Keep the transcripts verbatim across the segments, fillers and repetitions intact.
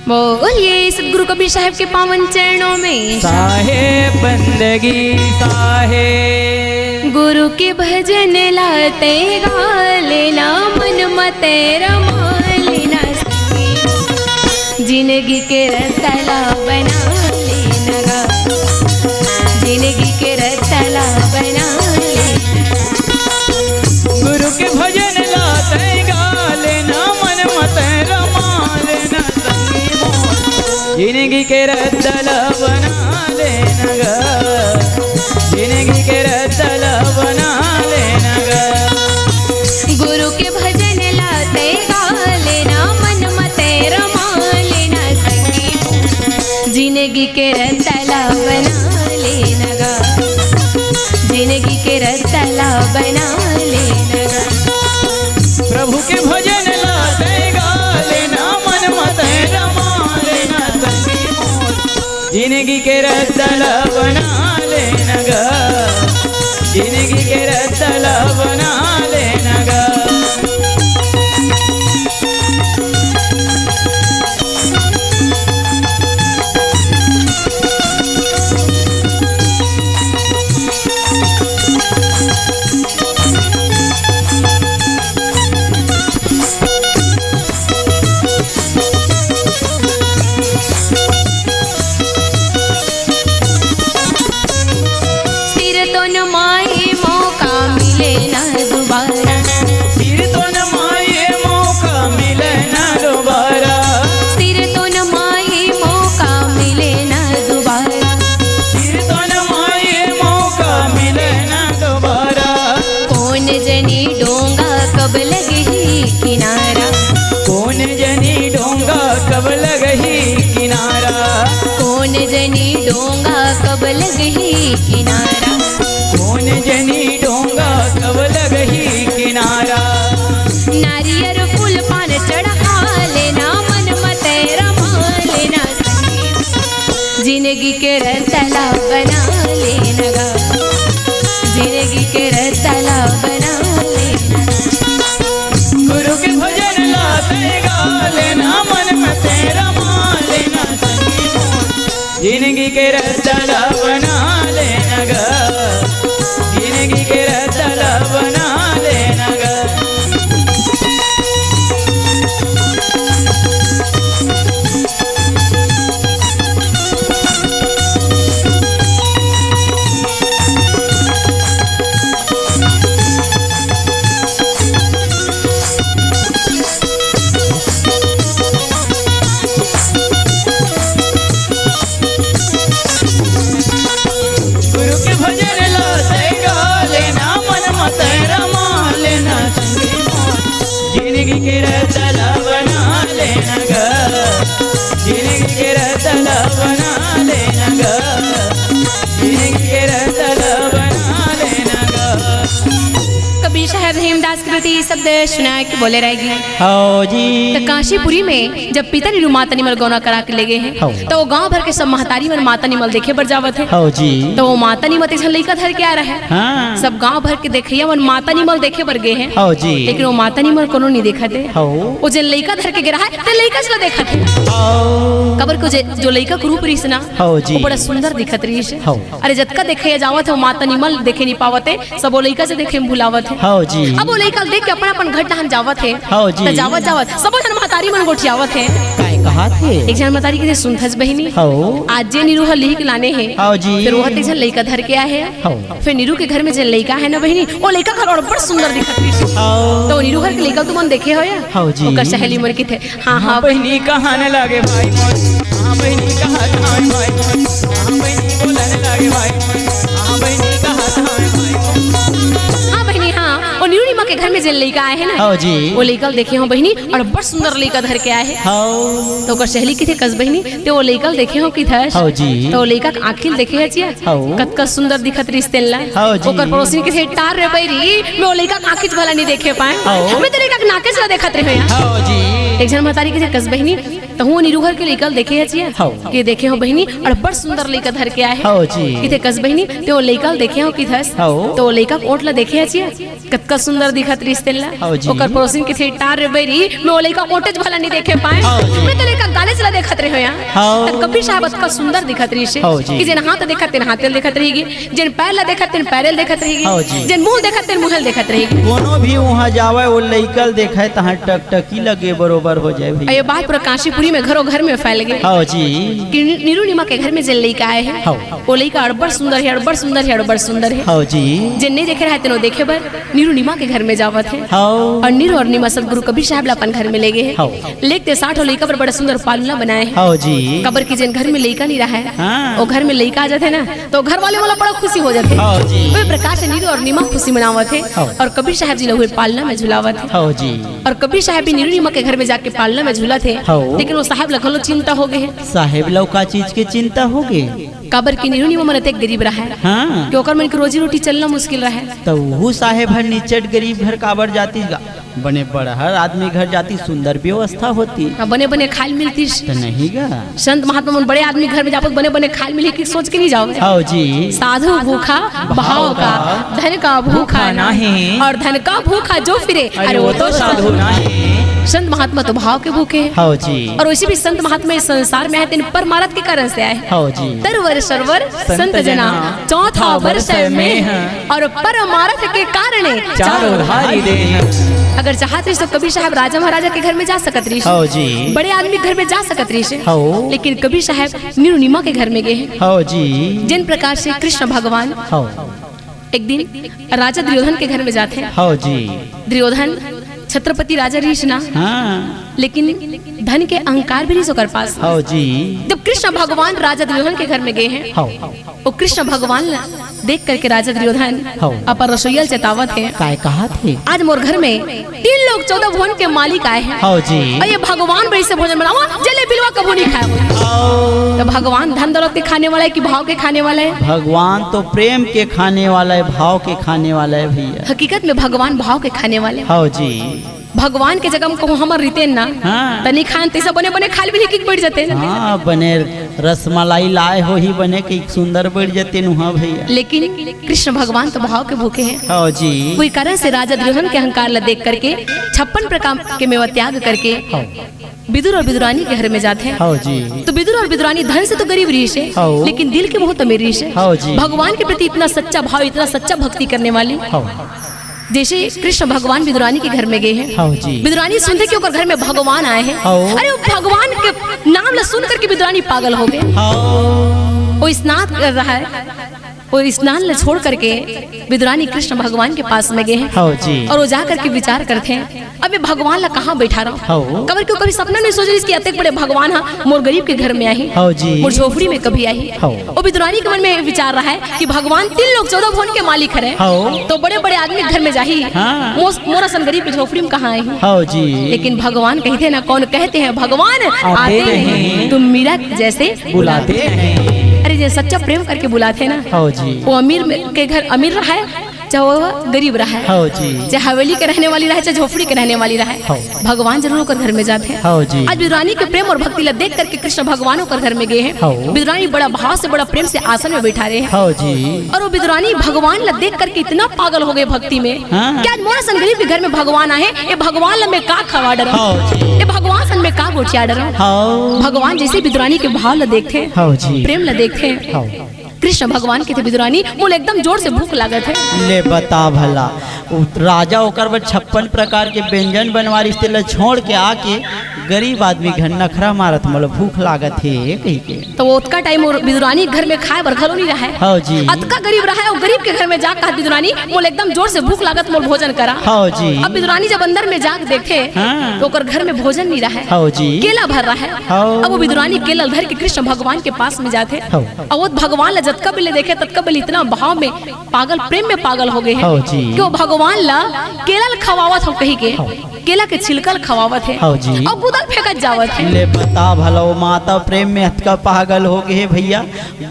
बोलिए सतगुरु कबीर साहब के पावन चरणों में। साहेब बंदगी साहेब। गुरु के भजन ला तैं गा लेना, मन म तैं रमा लेना। जिंदगी के रद्दा ला बना लेना गा, जिंदगी के रद्दा ला बना लेना। गुरु के भजन ला तैं गा लेना, मन म तैं रमा लेना संगी मोर। जिंदगी के रद्दा ला बना लेना गा, जिंदगी के रद्दा ला बना लेना गा। गुरु के भजन ला तैं गा लेना, मन म तैं रमा लेना संगी मोर। जिंदगी के रद्दा ला बना लेना गा, जिंदगी के रद्दा ला बना लेना गा। प्रभु के भजन ला तैं गा लेना, मन म तैं रमा लेना संगी मोर। जिंदगी के रद्दा ला बना लेना गा, जिंदगी के रद्दा ला बना लेना गा। सिर तो नमाए मौका मिले ना दोबारा। सिर तो नमाए मौका मिले ना दोबारा। सिर तो नमाए मौका मिले ना दोबारा। सिर तो नमाए मौका मिले ना दोबारा। कोन जनी डोंगा कब लगही किनारा। कोन जनी डोंगा कब लगही किनारा। कोन जनी डोंगा कब लगही किनारा। कोन जनी डोंगा कब लगही किनारा। नारियर फूल पान चढ़ा लेना, मन म तैं रमा लेना। जिंदगी के रद्दा ला बना लेना गा, जिंदगी के रद्दा ला बना लेना। गुरु के भजन ला तैं गा लेना, मन म तैं रमा लेना संगी मोर। जिंदगी के रद्दा ला बना लेना गा, जिंदगी के रद्दा ला बना लेना गा। गुरु के भजन ला तैं गा लेना, मन म तैं रमा लेना संगी मोर। जिंदगी के रद्दा ला बना लेना गा, जिंदगी के रद्दा ला बना लेना गा, जिंदगी के रद्दा ला बना लेना गा। कबीर साहब हेमदास के प्रति शब्द सुना के बोले रहेगी। हव जी। त कांशीपुरी में जब पिता नीरू माता निमल गौना करा के ले गे हे, हव। त वो गांव भर के सब महतारी मन माता निमल देखे बर जावत हे। हव जी। त वो माता निमल एक झन लइका धर के आ रहे। हाँ। सब गांव भर के देखइया मन माता निमल देखे बर गे हे। हव जी। लेकिन वो माता निमल कोनो नहीं देखत हे। हव। वो जेन लइका धर के गे रहा हे, ते लइका च ला देखत हे। हव। काबर के जे, जो लइका के रूप रहिस ना, हव जी। वो बड़ा सुंदर दिखत रहिस। हव। अरे जतका देखइया जावत हे, वो माता निमल देखे नहीं पावत हे। सबो लइका च देखे में भुलावत हे। हव जी। अब वो लइका ल देख के अपन अपन घर डहन जावत हे। हव जी। त जावत जावत सबो झन महतारी मन गोठियावत हे। काय कहत हे? एक झन महतारी कहिथे, सुनथस बहिनी, हव। आज जे नीरू ह लिही के लाने हे, हव जी। फेर वो ह ते एक झन लइका धर के आए हे। हव। फेर नीरू के घर में जेन लइका हे ना बहिनी, वो लइका घलो अब्बड़ सुंदर दिखत रहिस। हव। त वो नीरू घर के लइका ल तुमन देखे हव या? हव जी। ओकर सहेली मन कहिथे, हाँ, हाँ, हाँ, बहिनी, कहन लागे भाई मोर। हाँ, बहिनी, कहत हवं भाई मोर। हाँ, बहिनी, बोलन लागे भाई मोर। हाँ, बहिनी, कहत हवं भाई मोर। हाँ, बहिनी, हाँ। वो नीरू निमा के घर में जेन लइका आए हे ना, हव जी। वो लइका ल देखे हवं बहिनी, अब्बड़ सुंदर लइका धर के आए हे। हव। त ओकर सहेली कहिथे, कस बहिनी, ते वो लइका ल देखे हव कहिथस? हव जी। त वो लइका के आँखी ल देखे हस या? हव। कतका सुंदर दिखत रहिस तेन ला। हव जी। ओकर पड़ोसिन कहिथे, टार रे बइरी, मैं वो लइका के आँखी च भला नहीं देखे पाएंव। हव। मैं तो लइका के नाके च ला देखत रहेंव या। हव जी। एक झन महतारी कथे, "कस बहिनी, तहूँ नीरू घर के लइका ल देखे हचिया?" हव। के देखे हो बहिनी, अउ बड़ सुंदर लइका धर के आए हे। हव जी। कथे, "कस बहिनी, ते ओ लइका ल देखे हो किधस?" हव। तो ओ लइका के ओठ ल देखे हचिया? कतका सुंदर दिखत रिहिस तेन ला। हव जी। ओकर पड़ोसिन कथे, "टार रे बइरी, मैं ओ लइका के ओटेच भला नइ देखे पाए। हव जी। मैं तो लइका के गालेच ला देखत रेहेंव यार।" हव। त कबीर साहब अतका सुंदर दिखत रिहिस हे हव जी। कि जेन हाथ देखत तेन हाथे ल देखत रहिगे, जेन पैर ला देखत तेन पैरे ल देखत रहिगे, हव जी। जेन मुँह देखत तेन मुँहे ल देखत रहिगे। कोनो भी उहाँ जावय, ओ लइका ल देखय, तहाँ टकटकी लगे बरोबर हो जाय भइया। अउ ये बात पूरा काशीपुरी में घरो घर में फैल गे। हव जी। कि नि-, नीरू नीमा के घर में जेन लइका आए हे, हव। ओ लइका अड़बड़ सुंदर हे, अड़बड़ सुंदर हे, अड़बड़ सुंदर हे। हव जी। जेन नइ देखे रहय, तेन ओ देखे बर नीरू नीमा के घर में जावत हे। हव। अउ नीरू अउ नीमा सतगुरु कबीर साहब ला अपन घर में ले गे हे। हव। लेगते साठ ओ लइका बर बड़ा सुंदर पालना बनाए हे। हव जी। काबर कि जेन घर में लइका नइ रहय, हाँ। ओ घर में लइका आ जाथे ना, तो घर वाले मन ला बड़ा खुशी हो जाथे। हव जी। ओही प्रकार से नीरू अउ नीमा खुशी मनावत हे हव। अउ कबीर साहब जी ला ओही पालना में झुलावत हे। हव जी। अउ कबीर साहब भी नीरू नीमा के घर में जाके पालना में झुलत हे, हव। लेकिन ओ साहब ला घलो चिंता हो गे हे। साहेब ला का चीज के चिंता हो गे? काबर कि नीरू नीमा मन अतेक गरीब रहय हाँ। कि ओकर मन के रोजी रोटी चलना मुश्किल रहय। त उहू साहेब हर निचट गरीब घर काबर जातिस गा? बने बड़हर आदमी घर जातिस, सुंदर व्यवस्था होतिस। हाँ, बने बने खाय ल मिलतिस। त नहीं गा। संत महात्मा मन बड़े आदमी घर में जाबो त बने बने खाय ल मिलही कि सोच के नइ जावय। हव जी। साधु भूखा भाव का, धन का भूखा नाहीं। अउ धन का भूखा जो फिरे, अरे वो तो साधु नाहीं। संत महात्मा तो भाव के भूखे हे। हव जी। अउ वइसे भी संत महात्मा इस संसार में आए हे, तेन परमारथ के कारण से आए हे। हव जी। तरवर सरवर संत जना, चौथा वर्ष में ह। अउ परमारथ के कारणे चारों धारी देह। अगर चाहत रहिस तो कबीर साहब राजा महाराजा के घर में जा सकत रहिस। हव जी। बड़े आदमी के घर में जा सकत रहिस। हव। लेकिन कबीर साहब नीरू नीमा के घर में गे हे। हव जी। जेन प्रकार से कृष्ण भगवान हव। एक दिन राजा दुर्योधन के घर में जाथे। हव जी। दुर्योधन छत्रपति राजा रहिस ना। हाँ। लेकिन धन के अहंकार भी रहिस ओकर पास। हव जी। जब कृष्ण भगवान राजा दुर्योधन के घर में गे हे, हव। ओ कृष्ण भगवान ला देख करके राजा दुर्योधन हव। अपन रसोइया ल चेतावत हे। काय कहत हे? आज मोर घर में तीन लोक चौदह भुवन के मालिक आए हे। हव जी। अउ ये भगवान बर अइसे भोजन बनावव, जेला बिलवा कभू नइ खाय होही। हव। त भगवान धन दौलत के खाने वाला हे कि भाव के खाने वाला हे? भगवान तो प्रेम के खाने वाला हे, भाव के खाने वाला हे भइया। हकीकत में भगवान भाव के खाने वाला हे। हव जी। भगवान के जगह में कहूँ हमर रहितेन ना, हाँ। त नइ खाएन, तइसे बने बने खाय ल मिलही कहिके बइठ जातेन। हाँ, बने रसमलाई लाय होही, बने कहिके सुंदर बइठ जातेन उहाँ भइया। लेकिन कृष्ण भगवान तो भाव के भूखे हे। हव जी। ओही कारण से राजा दुर्योधन के अहंकार ला देख करके छप्पन प्रकार के मेवा त्याग करके हव। विदुर अउ विदुरानी के घर में जाथे। हव जी। त विदुर अउ विदुरानी धन से तो गरीब रहिस हे, हव। लेकिन दिल के बहुत अमीर रहिस हे। हव जी। भगवान के प्रति इतना सच्चा भाव, इतना सच्चा भक्ति करने वाली। हव। जइसे कृष्ण भगवान विदुरानी के घर में गे हे। हव जी। विदुरानी सुनथे कि ओकर घर में भगवान आए हे। हव। अरे, ओ भगवान के नाम ला सुन करके विदुरानी पागल हो गे। हव। ओ स्नान कर रहा हे, ओ स्नान ला छोड़ करके विदुरानी कृष्ण भगवान के पास में गे हे। हव जी। अउ ओ जा करके विचार करथे, अब मैं भगवान ला कहाँ बइठारँव? हव। काबर कि ओ कभी सपना नइ सोचे रहिस कि अतेक बड़े भगवान ह मोर गरीब के घर में आही, हव जी। मोर झोपड़ी में कभी आही। हव। ओ विदुरानी के मन में ये विचार रहा हे कि भगवान तीन लोक चौदह भुवन के मालिक हरे, हव। त बड़े-बड़े आदमी के घर में जाही, हाँ। मोर असन गरीब के झोपड़ी में कहाँ आही? हव जी। लेकिन भगवान कहिथे ना, कौन कहते हैं भगवान आते नहीं, तुम मीरा जैसे बुलाते नहीं। अरे, जे सच्चा प्रेम करके बुलाथे ना, हव जी। ओ अमीर में, के घर अमीर रहा हे, चाहे वो गरीब रहा हे, हव जी। चाहे हवेली के रहने वाली रहा हे, चाहे झोपड़ी के रहने वाली रहा हे, हव। भगवान जरूर ओकर घर में जाथे। हव जी। आज विदुरानी के प्रेम अउ भक्ति ला देख करके कृष्ण भगवान ओकर घर में गे हे। हव। विदुरानी बड़ा भाव से, बड़ा प्रेम से आसन में बइठारे हे। हव जी। अउ ओ विदुरानी भगवान ला देख करके इतना पागल हो गे भक्ति में हाँ। कि आज मोर असन गरीब के घर में भगवान आहे, ए भगवान ला मैं का खवा डरँव? हव जी। ए भगवान सन मैं का गोठिया डरँव? हव। भगवान जइसे विदुरानी के भाव ला देखथे, हव जी। प्रेम ला देखथे, हव। कृष्ण भगवान कहिथे, "विदुरानी, मोला एकदम जोर से भूख लागत हे।" ले बता भला, उ राजा ओकर बर छप्पन प्रकार के व्यंजन बनवा रिहिस, तेला छोड़ के आके गरीब आदमी घर नखरा मारत, "मोला भूख लागत हे," कहिके। त ओतका टाइम ओ विदुरानी घर में खाय बर घलो नइ रहा हे। हव जी। अतका गरीब रहा हे, ओ गरीब के घर में जाके कहत, "विदुरानी, मोला एकदम जोर से भूख लागत, मोला भोजन करा।" हव जी। अब विदुरानी जब अंदर में जाके देखथे, हाँ। त ओकर घर में भोजन नइ रहा हे। हव जी। केला भर रहा हे। हव। अब ओ विदुरानी केला धर के कृष्ण भगवान के पास में जाथे। हव। अउ ओ भगवान ला जतका बेले देखे, ततका बेले इतना भाव में पागल, प्रेम में पागल हो गे हे हव जी। कि ओ भगवान ला केला ल खवावत हँव कहिके। हव। केला के छिलकल खवावत हे। हव जी। अउ गुदल फेंकत जावत हे। ले बता भला, वो माता प्रेम में अतका पागल हो गे हे भइया,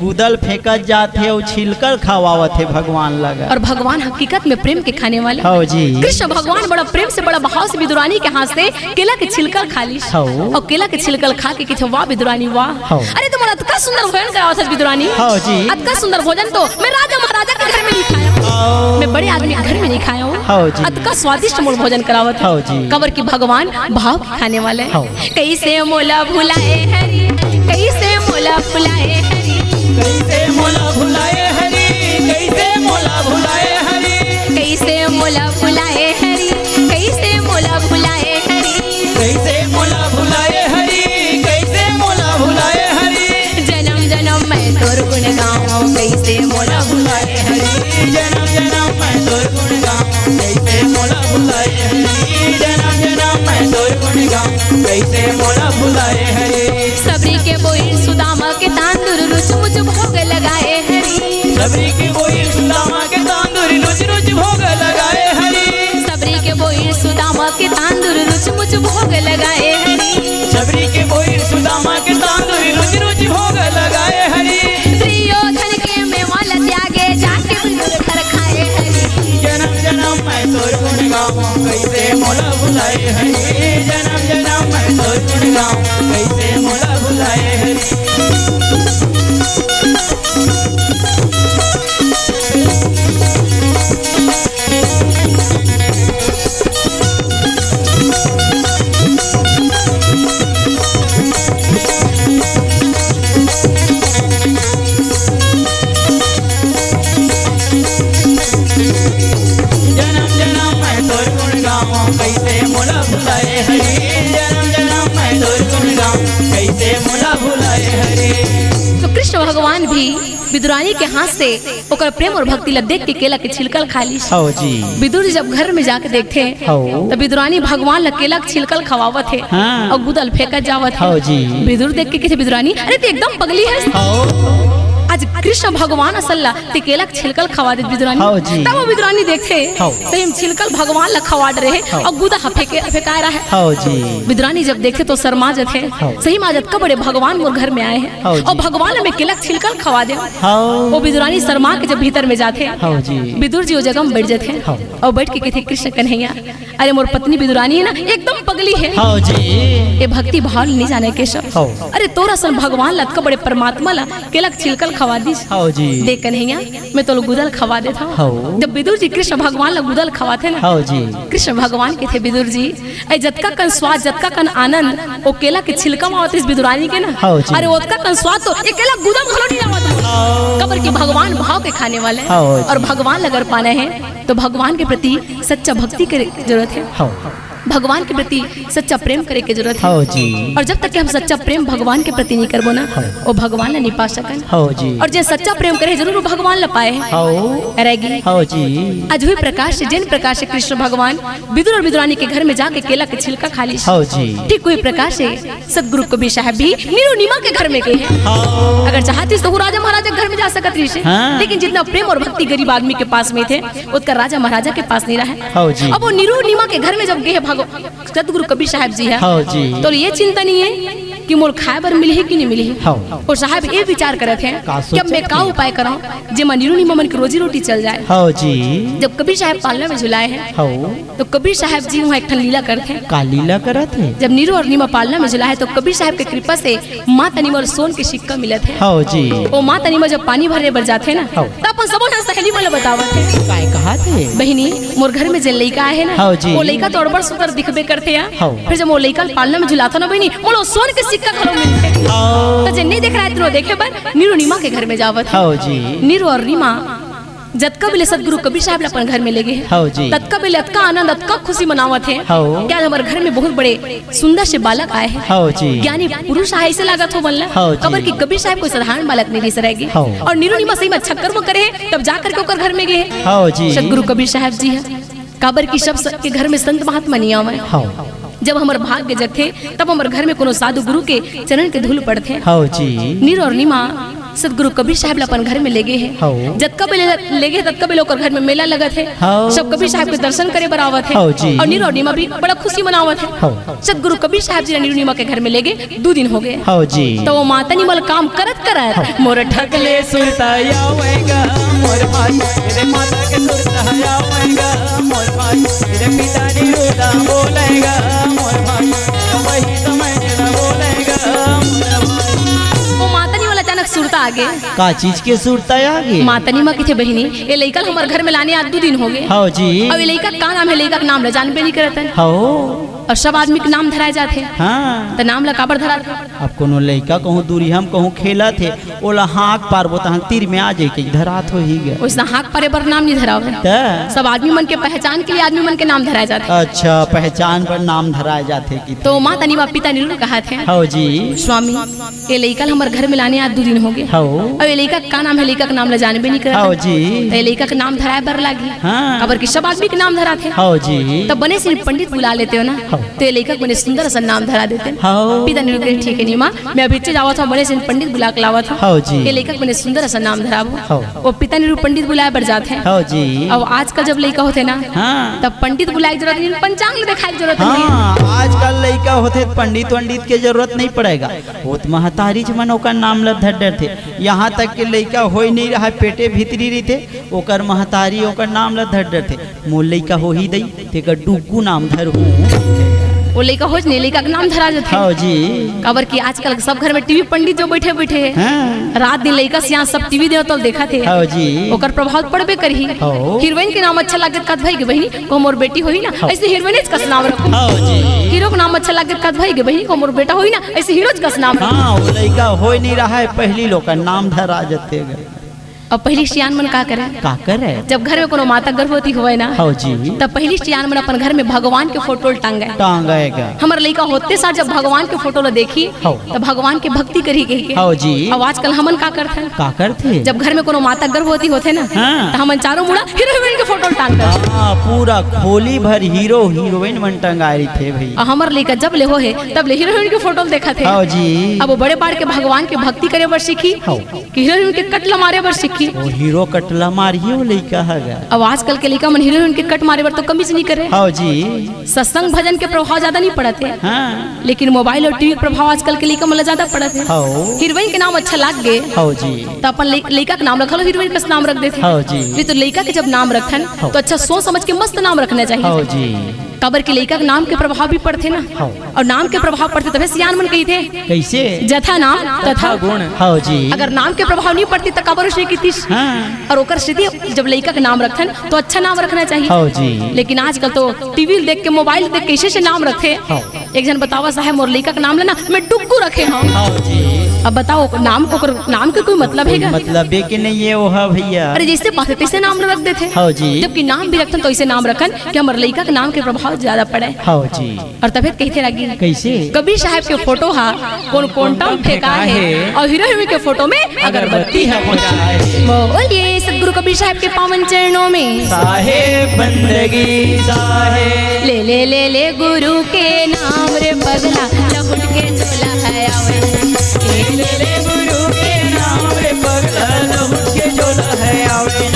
गुदल फेंकत जात हे अउ छिलकल खवावत हे भगवान लगा। अउ भगवान हकीकत में प्रेम के खाने वाले। हव जी। कृष्ण भगवान बड़ा प्रेम से, बड़ा भाव से बिदुरानी के हाथ से केला के छिलकल खा लिस। हव। अउ केला के छिलकल खा के कथे, "वाह बिदुरानी, वाह।" हव। अरे, तुमन अतका सुंदर भोजन करावत हस बिदुरानी। हव जी। अतका सुंदर भोजन तो मैं राजा महाराजा के घर में नहीं खाया हूँ। हव। मैं बड़े आदमी के घर में नहीं खाया हूँ। हव जी। अतका स्वादिष्ट मोला भोजन करावत हे। हव जी। काबर कि भगवान भाव के खाने वाले हे। हव। कइसे मोला भुलाए हरि, कइसे मोला भुलाए हरि। कइसे मोला भुलाए हरि, कइसे मोला भुलाए हरि। कइसे मोला भुलाए हरि, कइसे मोला भुलाए हरि। कइसे मोला भुलाए हरि, कइसे मोला भुलाए हरि। जनम जनम मैं तोर गुण गावंव, कइसे मोला भुलाए हरि। जनम जनम मैं तोर गुण गावंव, कइसे मोला भुलाए हरि। जनम जनम मैं तोर गुण गावंव, कइसे मोला भुलाए हरि। सबरी के बोइर सुदामा के तांदूर, रुच मुच भोग लगाए हरि। सबरी के बोइर सुदामा के तांदूर, रुच रुच भोग लगाए हरि। सबरी के बोइर सुदामा के तांदूर, रुच मुच भोग लगाए हरि। सबरी के बोइर सुदामा के तांदूर, रुच रुच भोग लगाए हरि। दुर्योधन के मेवा ल त्यागे, जाके बिदुर घर खाए हरि। जनम जनम मैं तोर गुण गावंव, कइसे मोला भुलाए हरि। जनम जनम मैं तोर गुण गावंव, कइसे मोला भुलाए हरि। जनम जनम मैं तोर गुण गावंव, कइसे मोला भुलाए हरि। जनम जनम मैं तोर गुण गावंव, कइसे मोला भुलाए हरि। तो कृष्ण भगवान भी बिदुरानी के हाथ से ओकर प्रेम अउ भक्ति ल देख के केला के छिलकल खा लिस। हव जी। बिदुर जी जब घर में जाके देखथे, हव। त बिदुरानी भगवान ल केला के छिलकल खवावत हे, हाँ। अउ गुदल फेंकत जावत हे। हव जी। बिदुर देख के कथे बिदुरानी, "अरे, ते एकदम पगली हस।" हव। आज कृष्ण भगवान असन ल ते केला के छिलकल खवा देत बिदुरानी। हव जी। तब वो बिदुरानी देखथे, हव। सही में छिलकल भगवान ल खवा डरे हे, हव। अउ गुदा ह फेंके, फेंकाए रहे। हव जी। बिदुरानी जब देखथे तो शर्मा जथे। हव। सही में आज अतका बड़े भगवान मोर घर में आए हे। हव जी। अउ भगवान ल मैं केला के छिलकल खवा देंव। हव। वो बिदुरानी शर्मा के जब भीतर में जाथे, हव जी। बिदुर जी वो जगह में बइठ जथे। हव। अउ बइठ के कथे, "कृष्ण कन्हैया, अरे मोर पत्नी बिदुरानी हे ना, एकदम पगली हे।" हव जी। ये भक्ति भाव ल नइ जाने केशव। हव। अरे तोर असन भगवान ल अतका बड़े परमात्मा ल केला के छिलकल खवा दिस। हव जी। देख कन्हैया, मैं तोला गुदल खवा देथंव। हव। जब बिदुर जी कृष्ण भगवान ल गुदल खवाथे ना, हव जी। कृष्ण भगवान कथे, "बिदुर जी, ए, जतका कन स्वाद, जतका कन आनंद ओ केला के छिलका म आवत रिहिस बिदुरानी के ना, हव जी। अरे, ओतका कन स्वाद तो ए केला गुदा म घलो नइ आवत।" हव। काबर कि भगवान भाव के खाने वाले हे। हव जी। अउ भगवान ल अगर पाना हे, तो भगवान के प्रति सच्चा भक्ति करे के जरूरत हे। हव। भगवान के प्रति सच्चा प्रेम करे के जरूरत हे। हव जी। अउ जब तक कि हम सच्चा प्रेम भगवान के प्रति नइ करबो ना, हव। ओ भगवान ल नइ पा सकन। हव जी। अउ जे सच्चा प्रेम करे हे, जरूर ओ भगवान ल पाए हे। हव। रहेगी। हव जी। आज उही प्रकार से, जेन प्रकार से कृष्ण भगवान बिदुर अउ बिदुरानी के घर में जाके केला के छिलका खा लिस। हव जी। ठीक उही प्रकार से सतगुरु कबीर साहब भी नीरू नीमा के घर में गे हे। हव। अगर चाहतिस तो वो राजा महाराजा के घर में जा सकत रिहिस हे। हाँ। लेकिन जितना प्रेम अउ भक्ति गरीब आदमी के पास में थे, ओतका राजा महाराजा के पास नइ रहे। हव जी। अब वो नीरू नीमा के घर में जब गे हे भगवान सतगुरु कबीर साहब जी ह, हव जी। तो ये चिंता नइ हे कि मोला खाए बर मिलही कि नइ मिलही। हव। ओ साहब ये विचार करत हे का कि अब मैं सोचत का हे? उपाय करंव, जेमा नीरू नीमा मन के रोजी रोटी चल जाए। हव जी। जब कबीर साहब पालना में झुलाए हे, हव। तो कबीर साहब जी उहाँ एक ठन लीला करथे। का लीला करत हे? जब नीरू अउ नीमा पालना में झुलाए हे, तो कबीर साहब के कृपा से माता नीमा ल सोन के सिक्का मिलत हे। हव जी। ओ माता नीमा जब पानी भरे बर जाथे ना, हव। त अपन सबो झन सहेली मन ल बतावत हे। काय कहत हे? बहिनी, मोर घर में जेन लइका आए हे ना, हव जी। ओ लइका तो अब्बड़ सुंदर दिखबे करथे यार। हव। फेर जब ओ लइका ल पालना में झुलाथंव ना बहिनी, मोला ओ सोन के सिक्का घलो मिलथे। हव। त जेन नइ देखे रहे, तेन देखे बर नीरू नीमा के घर में जावत हे। हव जी। नीरू अउ नीमा जतका बेले सतगुरु कबीर साहब ल अपन घर में लेगे हे, हव जी। ततका बेले अतका आनंद, अतका खुशी मनावत हे। हव। कि आज हमर घर में बहुत बड़े सुंदर से बालक आए हे। हव जी। ज्ञानी पुरुष आए हे, अइसे लागत हे मन ला। हव जी। काबर कि कबीर साहब कोई साधारण बालक नइ रिहिस रहेगी। हव। अउ नीरू नीमा सही में अच्छा कर्म करे हे, तब जा करके ओकर घर में गे हे। हव जी। सतगुरु कबीर साहब जी ह। काबर कि सब, सबके घर में संत महात्मा नइ आवय। हव। जब हमर भाग्य जगथे, तब हमर घर में कोनो साधु गुरु के चरण के धूल पड़थे। हव जी। नीरू अउ नीमा सतगुरु कबीर साहब ला अपन घर में ले गे हे। हव। जतका बेले ले गे, ततका बेले ओकर घर में मेला लगत हे। हव। सब कबीर साहब के दर्शन करे बर आवत हे। हव जी। अउ नीरू अउ नीमा भी बड़ा खुशी मनावत हे। हव। सतगुरु कबीर साहब जी ला नीरू नीमा के घर में ले गे दू दिन हो गे। हव जी। त ओ माता नीमा ल काम करत करत मोर ठकले सुरता आवेगा मोर भाई, रे माता के सुरता आवेगा मोर भाई, रे पिता नीरू ला बोलेगा मोर भाई, वही समय ला बोलेगा मोर भाई। ओ माता नीमा ल अचानक सुरता आगे। का चीज के सुरता आगे? माता नीमा कथे, बहिनी, ए लइका ल हमर घर में लाने आज दू दिन हो गे। हव जी। अउ ए लइका के का नाम हे? लइका के नाम ल जानबे नइ करत हन। हव। अउ सब आदमी के नाम धराए जाथे। हाँ। त नाम ल काबर धराथे? अब कोनो लइका कहूँ दूरिहा म कहूँ खेलत हे, ओला हाँक पारबो तहाँ तीर में आ जाही कहिके धरात होही गा। ओइसना हाँक पारे बर नाम नइ धरावय। त? सब आदमी मन के पहचान के लिए आदमी मन के नाम धराए जाथे। अच्छा, पहचान बर नाम धराए जाथे कि। त माता नीमा पिता नीरू ल कहत हे। हव जी। स्वामी, ए लइका ल हमर घर में लाने आज दू दिन हो गे। हव। अउ ए लइका के का नाम हे? लइका के नाम ल जानबे नइ करत हव। हव जी। त ए लइका के नाम धराए बर लागही। हाँ। काबर कि सब आदमी के नाम धराथे। हव जी। त बने से पंडित बुला लेते हो ना। हव। त ए लइका के बने सुंदर असन नाम धरा देते। हव। पिता नीरू कहे, ठीक हे नीमा, मैं अभी जावत हँव, बने से पंडित बुला के लावत हँव। हव जी। ए लइका के बने सुंदर असन नाम धराबो। हव। ओ पिता नीरू पंडित बुलाए बर जाथे। हव जी। अउ आजकल जब लइका होथे ना, हाँ। तब पंडित बुलाए के जरूरत नइ, पंचांग ल देखाए के जरूरत नइ। हाँ, आजकल लइका होथे त पंडित वंडित के जरूरत नइ पड़ेगा। ओ त महतारी च मन ओकर नाम ल धर डरथे। यहाँ तक के लइका होय नइ रहय, पेटे भीतरी रहिथे, ओकर महतारी ओकर नाम ल धर डरथे, मोर लइका होही दई, तेकर डुग्गू नाम धरहूँ। ओ लइका होइच नहीं, लइका के नाम धरा जथे। हव जी। काबर कि आजकल सब घर में टीवी पंडित जो बइठे बइठे हे। हाँ। रात दिन लइका सियान सब टीवी देवत ल देखत हे। हव जी। ओकर प्रभाव पड़बे करही। हव। हीरोइन के नाम अच्छा लागे त कहत, भई गे बहिनी, कहूँ मोर बेटी होही ना, हव। अइसे हीरोइनेच कस नाम रखहूँ। हव जी। हीरो के नाम अच्छा लागे त कहत, भई गे बहिनी, कहूँ मोर बेटा होही ना, अइसे हीरोच कस नाम रखहूँ। हाँ, ओ लइका होय नइ रहय, पहिली लोगन नाम धरा जथे गा। अउ पहिली सियान मन का करे? का करे? जब घर में कोनो माता गर्भवती होवय ना, हव जी। तब पहिली सियान मन अपन घर में भगवान के फोटो ल टांगय। टांगय गा। हमर लइका होते साथ जब भगवान के फोटो ल देखही, हव। तब भगवान के भक्ति करही कहिके। हव जी। अउ आजकल हमन का करथन? का करथे? जब घर में कोनो माता गर्भवती होथे ना, हाँ। त हमन चारों मुड़ा हीरो हीरोइन के फोटो ल टांगथन। हाँ, पूरा खोली भर हीरो हीरोइन मन टंगाए रहिथे भई। अउ हमर लइका जब ले होहे, तब ले हीरो हीरोइन के फोटो ल देखत हे। हव जी। अब ओ बड़े बाढ़ के भगवान के भक्ति करे बर सीखही। हव। कि हीरो हीरोइन के कट ल मारे बर सीखही। ओ हीरो कट ल मारही ओ लइका ह गा। अब आजकल के लइका मन हीरो हीरोइन के कट मारे बर तो कमीच नइ करे। हव जी। सत्संग भजन के प्रभाव जादा नइ पड़त हे। हाँ। लेकिन मोबाइल अउ टीवी के प्रभाव आजकल के लइका मन ल जादा पड़त हे। हव। हीरोइन के नाम अच्छा लाग गे। हव जी। त अपन लइ-, लइका के नाम ल घलो हीरोइन कस नाम रख देथे। हव जी। नहीं तो लइका के जब नाम रखथन, हव। तो अच्छा सोच समझ के मस्त नाम रखना चाहिए। हव जी। काबर कि लइका के नाम के प्रभाव भी पड़थे ना। हव। अउ नाम के प्रभाव पड़थे तभे सियान मन कहिथे। कइसे? जथा नाम तथा गुण। हव जी। अगर नाम के प्रभाव नइ पड़तिस त काबर ओइसने कहितिस? हाँ। अउ ओकर सेती जब लइका के नाम रखथन तो अच्छा नाम रखना चाहिए। हव जी। लेकिन आजकल तो टीवी देख के, मोबाइल देख के अइसे अइसे नाम रखथे। हव। एक झन बतावत हे, मोर लइका के नाम ल ना मैं डुग्गू रखे हँव। हव जी। अब बताओ, नाम, ओकर नाम के कोई मतलब हे गा? मतलबे के नइ हे ओ ह भइया। अरे जइसे बात हे तइसे नाम रख देथे। हव जी। जबकि नाम भी रखथन तो अइसे नाम रखन कि हमर लइका के नाम के प्रभाव जादा पड़े। हव जी। अउ तभे त कहिथे रागी। कइसे? कबीर साहब के फोटो ह कोन कोंटा म फेंकाय हे, अउ हीरो हीरोइन के फोटो में अगरबत्ती ह खोंचाय हे। बोलिए सतगुरु कबीर साहब के पावन चरणों में। साहेब बंदगी साहेब। ले ले ले ले गुरु के नाम रे पगला, लहुट के झोला है आवे। ले ले ले गुरु के नाम रे पगला, लहुट के झोला है आवे।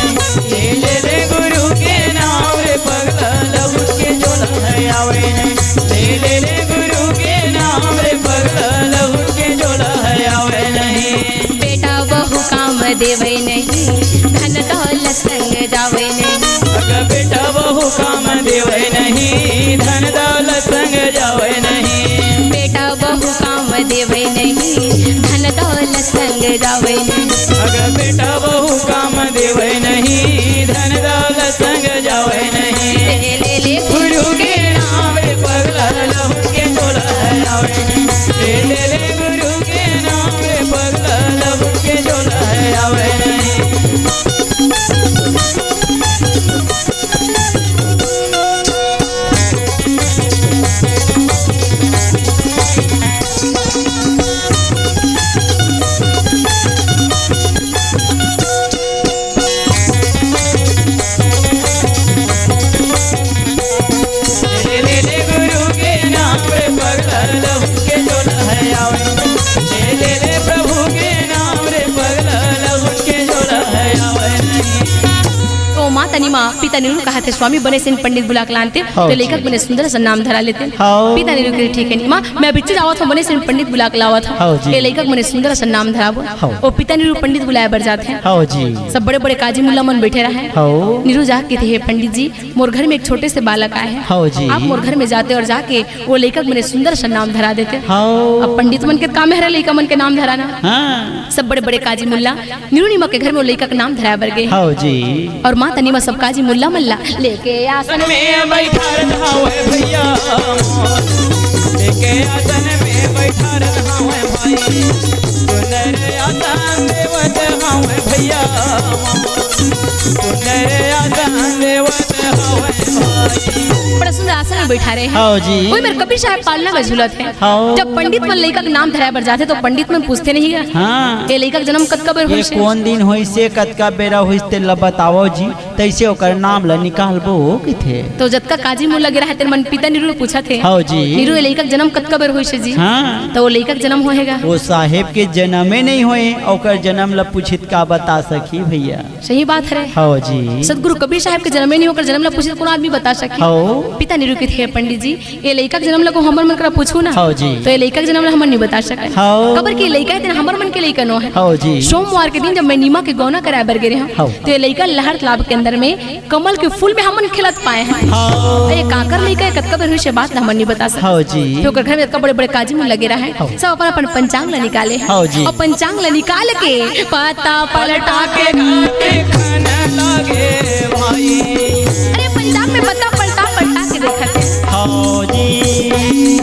ले ले ले गुरु के नाम रे पगला, लहुट के झोला है आवे नहीं। ले ले ले गुरु के नाम रे पगला, लहुट के झोला है आवे नहीं। बेटा बहू काम देवे नहीं, धन दौलत संग जावे नहीं। अगर बेटा बहू काम देवे नहीं, धन दौलत संग जावे नहीं। बेटा बहू काम देवे नहीं, धन दौलत संग जावे नहीं। अगर बेटा बहू काम देवे नहीं, धन दौलत संग जावे नहीं। ले ले ले गुरु के नाम रे पगला, लहुट के झोला है आवे नहीं। ले ले ले गुरु के नाम रे पगला, लहुट के झोला है आवे नहीं। नीरू कहाथे, "स्वामी, बने से पंडित बुला के लानते, हाँ तो जी। लइका के बने सुंदर सा नाम धरा लेते।" हाँ। पिता नीरू कहिथे, "ठीक हे नीमा, मैं अभी जावत हंव, बने से पंडित बुला के लावत हंव। हाँ जी। ए लइका के बने सुंदर सा नाम धराबो।" हाँ। ओ पिता नीरू पंडित बुलाए बर जाथे। हाँ जी। सब बड़े-बड़े काजी मुल्ला मन बइठे रहय। हाँ। नीरू जाके कहिथे, "हे पंडित जी, मोर घर में एक छोटे से बालक आए हे। हाँ जी। आप मोर घर में जाते और जाके ओ लइका के बने सुंदर सा नाम धरा देते।" हाँ। अब पंडित मन के काम हरे लइका मन के नाम धराना। हाँ। सब बड़े-बड़े काजी मुल्ला नीरू नीमा के घर में ओ लइका के नाम धराए बर गे। हाँ जी। और माता नीमा सब काजी मुल्ला मन ला लेके आसन में बइठा रहत हवय भइया, लेके आसन में बइठा रहत हवय भाई, सुंदर आसन देवत हवय भइया, सुंदर आसन देवत हवय भाई। बड़ा सुंदर आसन में बइठा रहे हे। हाँ जी। ओही मेर कबीर साहब पालना में झूलत हे। हाँ। जब पंडित मन लइका के नाम धराए बर जाथे, तो पंडित मन पूछथे नहीं हे, हाँ। "ए लइका के जन्म कतका बेर ये होइस हे?" कोन दिन होइस हे, कतका बेरा होइस, तेला बतावव जी, तइसे ओकर नाम ला निकालबो, कहिथे। तो जतका काजी मुल्ला गे रहय, तेन मन पिता नीरू पूछत हे, हाँ जी। "नीरू, ए लइका के जन्म कतका बेर होइस हे जी?" हाँ। तो ओ लइका के जन्म होहे गा। ओ साहेब के जनमे नहीं होय, ओकर जनम ला पूछित का बता सकही भइया? सही बात हरे। हाँ जी। सतगुरु कबीर साहब के जनमे नहीं होय, ओकर जनम ला पूछित कोनो आदमी बता सकही? हाँ। पिता नीरू कहिथे, "पंडित जी, ए लइका के जनम ला को हमर मन करा पूछहू ना।" हाँ जी। तो ए लइका के जनम ला हमन नहीं बता सकन। हाँ। काबर कि ए लइका हे तेन हमर मन के लइका नोहे। हाँ जी। सोमवार के दिन जब मैं नीमा के गौना कराए बर गे रहेंव, हाँ। तो ए लइका लहर तालाब के अंदर में कमल के फूल में हमन खेलत पाए हन। हाँ। ए काकर लइका हे, कतका बेर होइस हे, बात ला हमन नहीं बता सकन। हाँ जी। फिर ओकर घर में अतका बड़े-बड़े काजी मुल्ला गे रहय, हाँ। सब अपन-अपन पंचांग ला निकाले हन। हाँ जी। अउ पंचांग ला निकाल के पत्ता पलटा के गा देखन लागे भाई। अरे पंचांग में पत्ता पलटा पलटा के देखत हे। हाँ जी।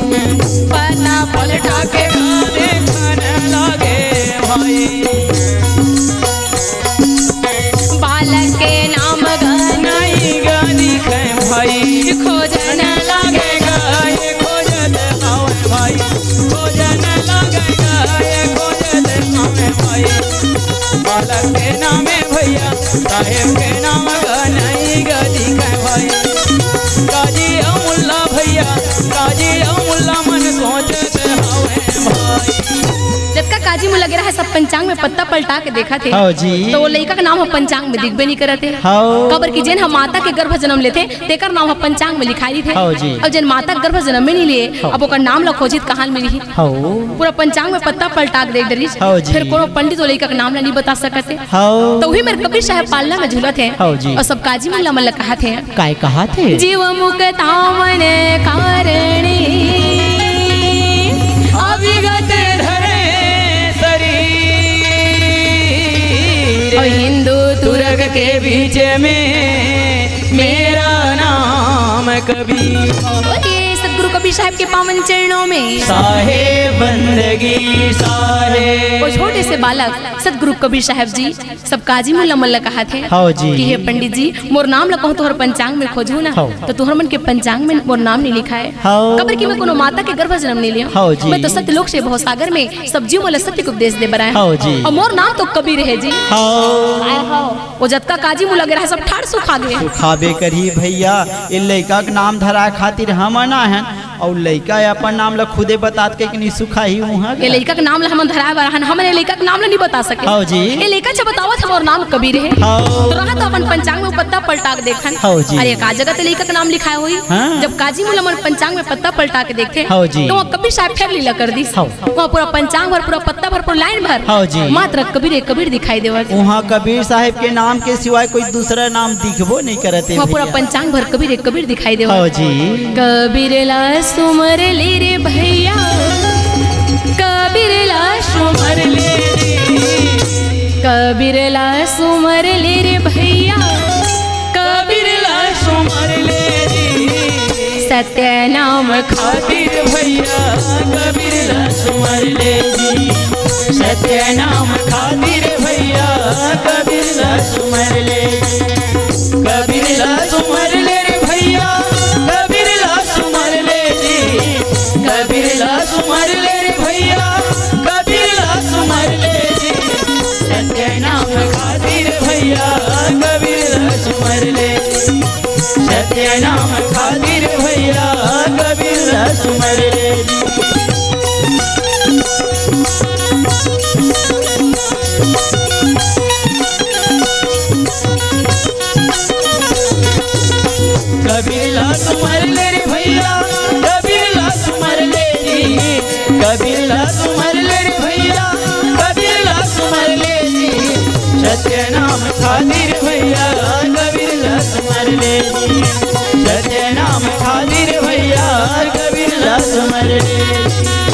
पत्ता पलटा के गा देखन लागे भाई। बालक के नाम गा नहीं गा दिखे भाई। खोजन लागे गा, ये खोजत हवय भाई। खोजन लागे गा, ये खोजत हवय भाई। बालक के नाम हे भइया, साहेब के नाम गा नहीं गा दिखे भाई। काजी अउ मुल्ला भइया, काजी अउ मुल्ला मन सोचत हवय भाई। जतका काजी मुल्ला गे रहय, सब पंचांग में पत्ता पलटा के देखत हे। हाँ जी। तो ओ लइका के नाम ह पंचांग में दिखबे नहीं करत हे। हाँ। काबर कि जेन ह माता के गर्भ जनम लेथे, तेकर नाम ह पंचांग में लिखाय रहिथे। हाँ जी। अउ जेन माता के गर्भ जनम में नहीं लिए, हाँ। अब ओकर नाम ला खोजही त कहाँ ले मिलही? हाँ। पूरा पंचांग में पत्ता पलटा के देख डरिस। हाँ जी। फिर कोनो पंडित ओ लइका के नाम ला नहीं बता सकत हे। हाँ। तो उही मेर कबीर साहब पालना में झूलत हे। हाँ जी। अउ सब काजी मुल्ला मन ला कहत हे। काय कहत हे? जीव मुक्ता मन कारणी, अविगत धरे शरीर। अउ हिंदू तुरक के बीच में मेरा नाम कबीर। बोलिए सतगुरु कबीर साहब के पावन चरणों में। साहेब बंदगी साहेब। ओ छोटे से बालक सतगुरु कबीर साहब जी सब काजी मुल्ला मन ला कहत हे हाँ जी। कि हे पंडित जी, मोर नाम ला कहूँ तुँहर पंचांग में खोजहू ना, हाँ। तो तुँहर मन के पंचांग में मोर नाम नहीं लिखाय। हाँ। काबर कि मैं कोनो माता के गर्भ जनम नहीं लियों। हाँ जी। मैं तो सत्यलोक से भवसागर में सब जीव मन ला सत्य के उपदेश दे बर आए हँव। हाँ जी। अउ मोर नाम तो कबीर हे जी। हाँ। ओ जतका काजी मुल्ला गे रहय, सब ठाढ़ सुखा गे। सुखाबे करही भइया, ए लइका के नाम धराय खातिर हमन आए हन। अउ लइका अपन नाम ल खुदे बतात कहिके नइ सुखाही उहाँ ए गा। लइका के नाम ल हमन धराय बर हन, हमन ए लइका के नाम ल नइ बता सके। हव जी। ए लइका अच्छा बतावत हमर नाम कबीर हे। हव। तो रहा तो अपन पंचांग में पत्ता पलटा के देखन। हव जी। अरे का जगह ते लइका के नाम लिखाय होही? हाँ। जब काजी मुल्ला मन पंचांग में पत्ता पलटा के देखथे, हव जी। तो वहाँ कबीर साहब फेर लीला कर दिस। हव। वहाँ पूरा पंचांग भर, पूरा पत्ता भर, पूरा लाइन भर हव जी। मात्र कबीर ए कबीर दिखाई देवत। वहाँ कबीर साहब के नाम के सिवाय कोई दूसरा नाम दिखबो नइ करत हे वहाँ पूरा भइया। पंचांग भर कबीर ए कबीर दिखाई देवत। हव जी। कबीर ला सुमर ले रे भइया, कबीर ला सुमर ले रे, कबीर ला सुमर ले रे भइया, कबीर ला सुमर ले रे। सत्य नाम खातिर भइया कबीर ला सुमर ले जी। सत्य नाम खातिर भइया कबीर ला सुमर ले जी। कबीर ला सुमर ले रे भइया, कबीर ला सुमर ले जी। कबीर ला सुमर ले रे भइया, कबीर ला सुमर ले जी। सत्य नाम खातिर भइया कबीर ला सुमर ले जी। सत्य नाम खातिर भइया कबीर ला सुमर ले जी। सत्य नाम खातिर भैया कबीर ला स्मर ले जी। सत्य नाम खातिर भैया कबीर ला स्मर ले जी।